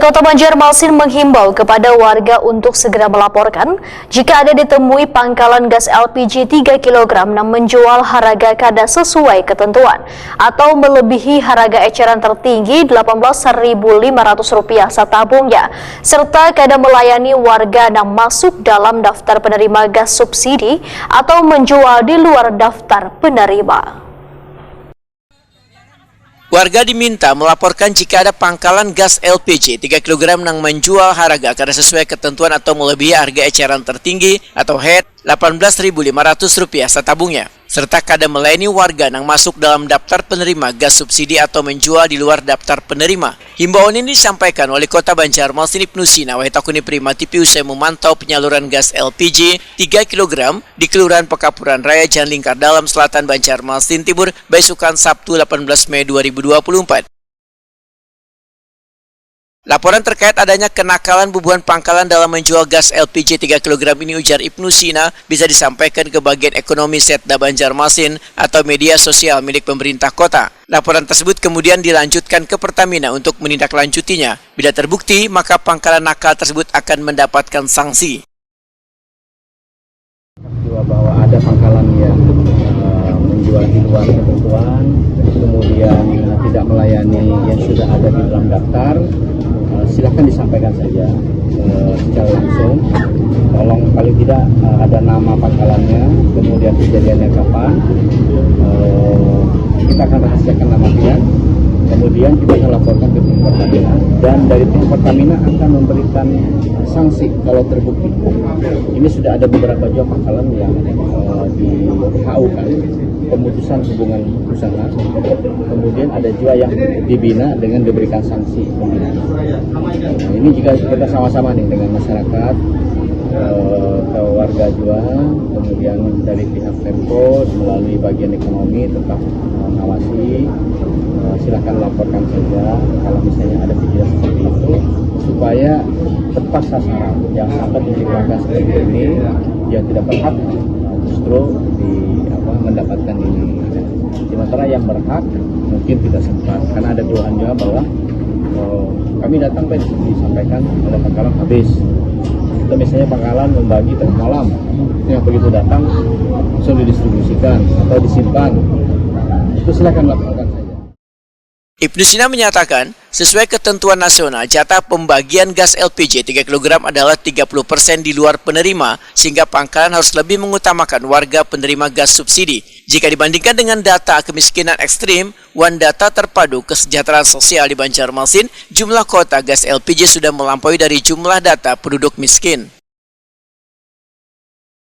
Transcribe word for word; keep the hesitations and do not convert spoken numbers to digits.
Kota Banjarmasin menghimbau kepada warga untuk segera melaporkan jika ada ditemui pangkalan gas L P G tiga kilogram yang menjual harga kada sesuai ketentuan atau melebihi harga eceran tertinggi delapan belas ribu lima ratus rupiah satabungnya, serta kada melayani warga yang masuk dalam daftar penerima gas subsidi atau menjual di luar daftar penerima. Warga diminta melaporkan jika ada pangkalan gas L P G tiga kilogram nang manjual haraga kada sesuai ketentuan atau melebihi harga eceran tertinggi atau HET delapan belas ribu lima ratus rupiah satabungnya, serta kada melayani warga nang masuk dalam daftar penerima gas subsidi atau menjual di luar daftar penerima. Himbauan ini disampaikan Wali Kota Banjarmasin Ibnu Sina wahid takuni Prima T V usai memantau penyaluran gas L P G tiga kilogram di Kelurahan Pekapuran Raya Jan Lingkar Dalam Selatan Banjarmasin Timur, baisukan Sabtu delapan belas Mei dua ribu dua puluh empat. Laporan terkait adanya kenakalan bubuhan pangkalan dalam menjual gas L P G tiga kilogram ini, ujar Ibnu Sina, bisa disampaikan ke bagian ekonomi Setda Banjarmasin atau media sosial milik pemerintah kota. Laporan tersebut kemudian dilanjutkan ke Pertamina untuk menindaklanjutinya. Bila terbukti, maka pangkalan nakal tersebut akan mendapatkan sanksi. Juga bahwa ada pangkalan yang uh, menjual di luar ketentuan, kemudian uh, tidak melayani yang sudah ada di dalam daftar, uh, silahkan disampaikan saja uh, secara langsung. Tolong paling tidak uh, ada nama pangkalannya, kemudian kejadiannya kapan, uh, kita akan rahasiakan nama dia, kemudian kita akan laporkan ke tim Pertamina dan dari tim Pertamina akan memberikan sanksi kalau terbukti. Ini sudah ada beberapa juga pangkalan yang uh, di H U kan, pemutusan hubungan usaha. Kemudian ada juga yang dibina dengan diberikan sanksi pembinaan. Nah, ini juga kita sama-sama nih dengan masyarakat, uh, ke warga juga, kemudian dari pihak Pemkot melalui bagian ekonomi tetap mengawasi. Uh, silahkan laporkan saja kalau misalnya ada kejadian seperti itu supaya tepat sasaran, jangan sampai diciptakan seperti ini yang tidak berhak justru di apa, mendapatkan ini. Sementara yang berhak mungkin tidak sempat karena ada keluhan juga bahwa oh, kami datang tadi disampaikan oleh pangkalan habis. Atau misalnya pangkalan membagi tengah malam, yang begitu datang langsung didistribusikan atau disimpan. Itu silakan laporkan saja. Ibnu Sina menyatakan, sesuai ketentuan nasional, jatah pembagian gas L P G tiga kilogram adalah tiga puluh persen di luar penerima, sehingga pangkalan harus lebih mengutamakan warga penerima gas subsidi. Jika dibandingkan dengan data kemiskinan ekstrim, wan data terpadu kesejahteraan sosial di Banjarmasin, jumlah kuota gas L P G sudah melampaui dari jumlah data penduduk miskin.